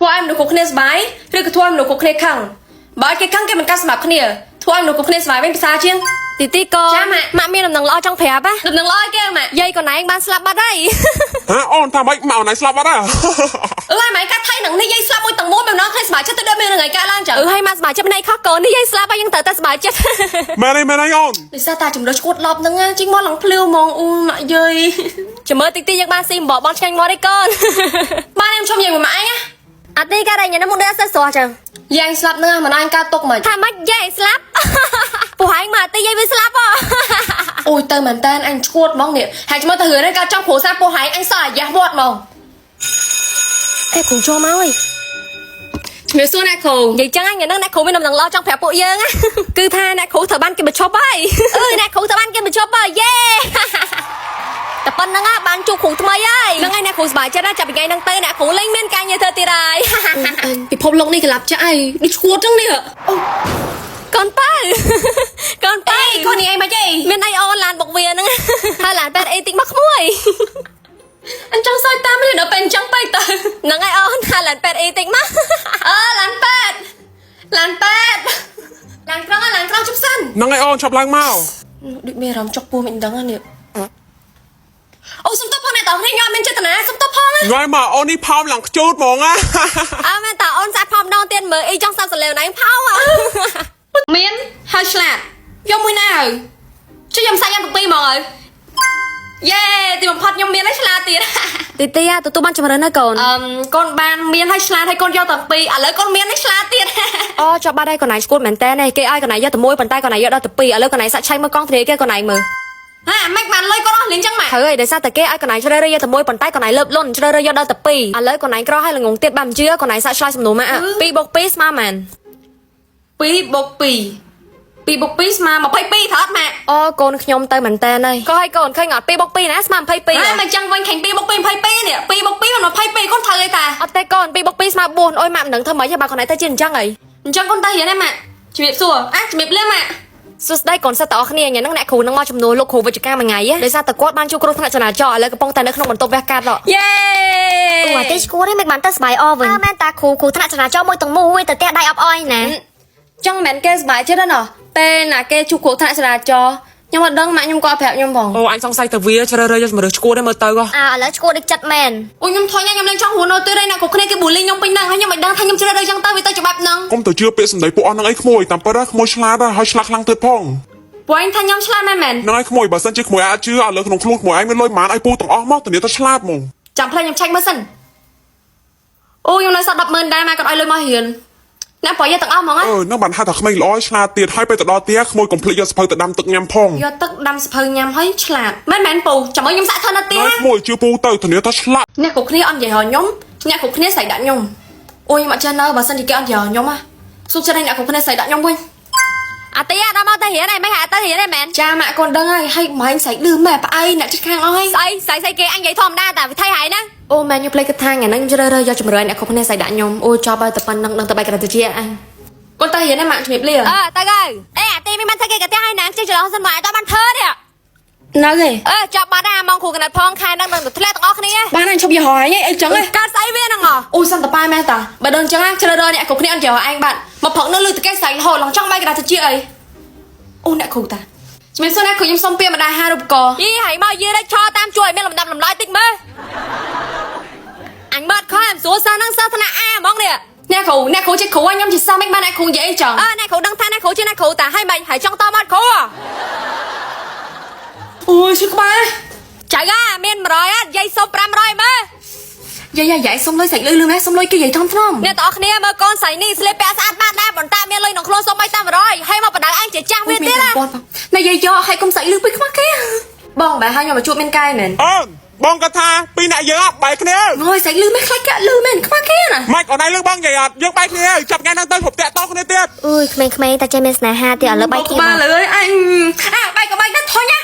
ធ្វើឲ្យមនុស្សគ្រប់គ្នាសប្បាយឬក៏ធ្វើឲ្យមនុស្សគ្រប់គ្នាខឹងបើឲ្យគេខឹងគេមិនកាត់សម្រាប់គ្នាធ្វើឲ្យមនុស្សគ្រប់គ្នាសប្បាយវិញភាសាជាង ទីទីកូន ចាម៉ាក់ ម៉ាក់មានដំណឹងល្អចង់ប្រាប់ណា ដំណឹងល្អឲ្យគេម៉ាក់ យាយកូនឯងបានស្លាប់បាត់ហើយ ហ៎អូនថាម៉េចមកអូនឯងស្លាប់បាត់ហ៎ អឺហើយម៉ែកាត់ថៃនឹងនេះយាយស្លាប់មួយទាំងមូលមិនដល់ឃើញសប្បាយចិត្តទៅដល់មានរឿងអីកើតឡើងចឹង អឺហើយម៉ាក់សប្បាយចិត្តម្នាក់ខុសកូននេះយាយស្លាប់ហើយយើងត្រូវតែសប្បាយចិត្ត មែនទេមែនទេអូន ដោយសារតាជំរឿឈួតឡប់ហ្នឹងចេញមកឡើងភ្លាវហ្មងអូម៉ាក់យាយ ចាំមើលតិចតិចយើងបានស៊ីអំបបន់ឆ្ងាញ់មកទេកូន បានខ្ញុំឈប់និយាយមួយម៉ាក់ឯងណា អត់ទេកាត់ឯងញ៉ាំមុខដូចអត់សូវស្រស់ចឹង យាយស្លាប់ហ្នឹងមិនអញកើតទុកមក ថាម៉េចយាយស្លាប់ ពោះឯងមកទីយាយវាស្លាប់ហ៎ អូយទៅមែនតើអញឈួតហ្មងនេះហើយចាំមើលទៅរឿងនេះកើតចង់ព្រោះសារពោះហែងអញសល់អាយ៉ាស់វត្តហ្មង អេគ្រូចូលមកហើយ ជំរាបសួរអ្នកគ្រូ និយាយចឹងហ្នឹងថ្ងៃហ្នឹងអ្នកគ្រូមានដំណឹងល្អចង់ប្រាប់ពួកយើងណាគឺថាអ្នកគ្រូត្រូវបានគេបញ្ឈប់ហើយអឺអ្នកគ្រូត្រូវបានគេបញ្ឈប់ហើយយេ តែប៉ុណ្្នឹងហ่ะបានជួបគ្រូថ្មីហើយហ្នឹងហើយអ្នកគ្រូសប្បាយចិត្តណាស់ចាប់ពីថ្ងៃហ្នឹងទៅអ្នកគ្រូលែងមានការងារធ្វើទៀតហើយ អញពិភពលោកនេះក្លាប់ចាក់អីដូចឈួតចឹងនេះ កូនប៉ៅ កូនប៉ៅ អេកូននេះអីមកទេ មានអីអូនឡានបុកវាហ្នឹង ហើយឡានប៉ែតអីតិចមកក្មួយ អញចង់សើចតាមនេះដល់ពេលអញ្ចឹងពេកទៅ ហ្នឹងហើយអូនហើយឡានប៉ែតអីតិចមក អើឡានប៉ែតឡានប៉ែតឡានក្រុងឡានក្រុងជប់សិន ហ្នឹងហើយអូនឈប់ឡើងមក ដូចមានអារម្មណ៍ចុកពោះមិនដឹងហ្នឹងនេះអូសុំទោសផងអ្នកទាំងគ្នាខ្ញុំអត់មានចេតនាសុំទោសផងណា ងើយមកអូននេះផោមឡើងខ្ជូតហ្មងណា អើមែនតាអូនសាក់ផោមដងទៀតមើលអីចង់សាប់សលេវណៃផោមអ่ะ មានហើយឆ្លាតយកមួយណាហើយជួយខ្ញុំសាច់យ៉ាងទាំងពីរហ្មងហើយយេទីបំផុតខ្ញុំមានហើយឆ្លាតទៀត ទីទីទទួលបានចម្រើនហើយកូន អឹមកូនបានមានហើយឆ្លាតហើយកូនយកទាំងពីរឥឡូវកូនមានហើយឆ្លាតទៀត អូចប់បាត់ហើយកូនឯងឈួតមែនតើគេឲ្យកូនឯងយកតែមួយប៉ុន្តែកូនឯងយកដល់ទៅពីរឥឡូវកូនឯងសាក់ឆៃមើលកង់ទ្រាគេកូនឯងមើល ហាមិនបានលុយកូនអស់លៀងចឹងម៉ាក់ ត្រូវហើយដោយសារតែគេឲ្យកូនឯងជ្រើសរើសយកតែមួយប៉ុន្តែកូនឯងលើបលុនជ្រើសរើសយកដល់ទៅពីរឥឡូវកូនឯងក្រហើយល្ងងទៀតបានមិនជឿកូនឯងសាក់ឆ្លើយសំណួរម៉ាក់2បូក2ស្មើប៉ុន្មាន 2បូក2 2បូក2ស្មើ22ត្រូវអត់ម៉ាក់ អូកូនខ្ញុំទៅមែនតើហើយក៏ឲ្យកូនឃើញអត់2បូក2ណាស្មើ22 ហាមិនចឹងវិញខាញ់2បូក2 22នេះ2បូក2មិន22កូនត្រូវទេតា អត់ទេកូន2បូក2ស្មើ4អូយម៉ាក់មិនដឹងធ្វើម៉េចទេបើកូនឯងទៅជាអញ្ចឹងហី អញ្ចឹងកូនទៅរៀនទេម៉ាក់ជំរាបសួរអាជំរាបលាម៉ាក់ សួស្តីកូនសិស្សទាំងអស់គ្នាថ្ងៃហ្នឹងអ្នកគ្រូនឹងមកជំនួសលោកគ្រូវិជ្ជការមួយថ្ងៃដោយសារតែគាត់បានជួបគ្រោះថ្នាក់ចរាចរណ៍ឥឡូវកំពុងតែនៅក្នុងបន្ទប់វះកាត់ហ៎ យេ អូអាទេឈួតឯងមិនបានទៅស្បាយអវិញអើមែនតាគ្រូគ្រូថ្នាក់ចរាចរណ៍មួយទាំងមូលវាទៅផ្ទះដៃអបអយណា ចឹងមិនមែនគេសប្បាយចិត្តទេណោះពេលណាគេជួបគ្រោះថ្នាក់ចរាចរណ៍ខ្ញុំអត់ដឹងម៉ាក់ខ្ញុំក៏អត់ប្រាប់ខ្ញុំផង អូអញសង្ស័យតែវាជ្រើសរើសយកជំរឿឈួតឯងមើលទៅហ៎ អើឥឡូវឈួតដូចចិត្តមែន អូខ្ញុំធុញហើយខ្ញុំលែងចង់រស់នៅទៀតហើយណាគ្រប់គ្នាគេប៊ូលីខ្ញុំពេញហ្នឹងហើយខ្ញុំមិនដឹងថាខ្ញុំជ្រើសរើសចឹងទៅវាទៅច្បាប់ហ្នឹង កុំទៅជឿពាក្យសម្ដីពួកអស់ហ្នឹងអីក្មួយតាមពិតណាក្មួយឆ្លាតណាហើយឆ្លាតខ្លាំងទៀតផង ពួកឯងថាខ្ញុំឆ្លាតមែនមែន ហ្នឹងហើយក្មួយបើសិនជាក្មួយអាចជឿឥឡូវក្នុងខ្លួនក្មួយឯងមានលុយប៉ុន្មានឲ្យពូទាំងអស់មកធានាថាឆ្លាតហ្មង ចាំផ្លែខ្ញុំឆែកមើលសិនអូខ្ញុំនៅសល់100000ដែរម៉ែគាត់ឲ្យលុយមករៀនអ្នកប្រយទាំងអស់ហ្មងណា អឺហ្នឹងបានហៅថាក្មេងល្អឲ្យឆ្លាតទៀតហើយពេលទៅដល់ផ្ទះក្មួយកុំភ្លេចយកសភៅទៅដាំទឹកញ៉ាំផង យកទឹកដាំសភៅញ៉ាំហើយឆ្លាតមែនមែនពូចាំមើលខ្ញុំសាក់ធ្វើនៅផ្ទះ ហ្នឹងហើយក្មួយជឿពូទៅធានាថាឆ្លាត អ្នកគ្រប់គ្នាអត់និយាយរកខ្ញុំអ្នកគ្រប់គ្នាស្រីដាក់ខ្ញុំអូយខ្ញុំអត់ចេះនៅបើសិនជាគេអត់និយាយរកខ្ញុំហ่ะសុខចិត្តឲ្យអ្នកគ្រប់គ្នាស្រីដាក់ខ្ញុំវិញ អាទីដល់មកទៅរៀនហើយមិនហ่าទៅរៀនហើយមែន ចាម៉ាក់កូនដឹងហើយហើយម៉ែងស្រីឌឺម៉ែប្អីអ្នកចិត្តខាងអស់ហើយ ស្អីស្អីស្អីគេអញនិយាយធម្មតាតែវិធីហើយហ្នឹង អូម៉ែខ្ញុំភ្លេចគិតថាថ្ងៃហ្នឹងខ្ញុំជ្រើសរើសយកជំរឿនអ្នកគ្រប់គ្នាស្រីដាក់ខ្ញុំអូចប់ហើយតែប៉ុណ្្នឹងដឹងតែបែកក្រតិជាអញកូនទៅរៀនហើយម៉ាក់ជំរាបលា អើទៅទៅអេអាទីមិនបានធ្វើគេកាផ្ទះហើយណាចេះច្រឡំសិនមកអត់បានធ្វើទេ នៅទេ អើចាប់បាត់អាម៉ងគ្រូកណិតផងខែហ្នឹងនឹងទៅធ្លាក់ទាំងអស់គ្នា បានអញឈប់យករហែងអីចឹងហ៎ កើតស្អីវាហ្នឹងហ៎ អូសន្តបាយមែនតាបើដឹងចឹងជ្រើសរើសអ្នកគ្រប់គ្នាអត់យកឯងបាត់មកផឹកនៅលើតកេស្រីរហូតឡងចង់បែកក្រតិជាអីអូអ្នកគ្រូតាជំរាបសួរអ្នកគ្រូខ្ញុំសុំពាក្យម្ដាយហារូបករណ៍ យីហើយមកយីដែរឈរតាមជួយមានលំដាប់លំដោយតិចមើលអញមើលខំស្រួលសិស្សហ្នឹងសិស្សថ្នាក់ A ហ្មងនេះ អ្នកគ្រូអ្នកគ្រូជាគ្រូហើយខ្ញុំជាសិស្សមិនបានអ្នកគ្រូនិយាយអីចឹង អើអ្នកគ្រូដឹងថាអ្នកគ្រូជាអ្នកគ្រូតាហើយមិនហើយចង់តមកគ្រូ អូយឈឺក្បាល ចៅអាមាន100អត់យាយសុំ500មើល យាយយាយសុំលុយសាច់លុយលឺម៉ែសុំលុយគេយាយធំធំ អ្នកទាំងអស់គ្នាមើលកូនស្រីនេះស្លៀកពាក់ស្អាតបានដែរប៉ុន្តែមានលុយក្នុងខ្លួនសុំបីតាម100ហើយមកបដៅអញជាចាស់វាទៀតណា ណែយាយយកឲ្យកុំសាច់លឺពេកខ្មាស់គេបងបែរឲ្យខ្ញុំមកជួបមានកែមែន អូនបងគាត់ថាពីរអ្នកយើងអត់បែកគ្នា ងយសាច់លឺមែនខ្លាចកាក់លឺមែនខ្មាស់គេណា ម៉េចអូនឯងលើបងនិយាយអត់យើងបែកគ្នាហើយចាប់ថ្ងៃហ្នឹងទៅគ្រប់តាក់តគ្នាទៀត អើយក្មេងៗតែចេះមានស្នេហាទៀតឥឡូវបែកគ្នា បា បាត់ លើអញអាបែកក៏បែកដែរធុញ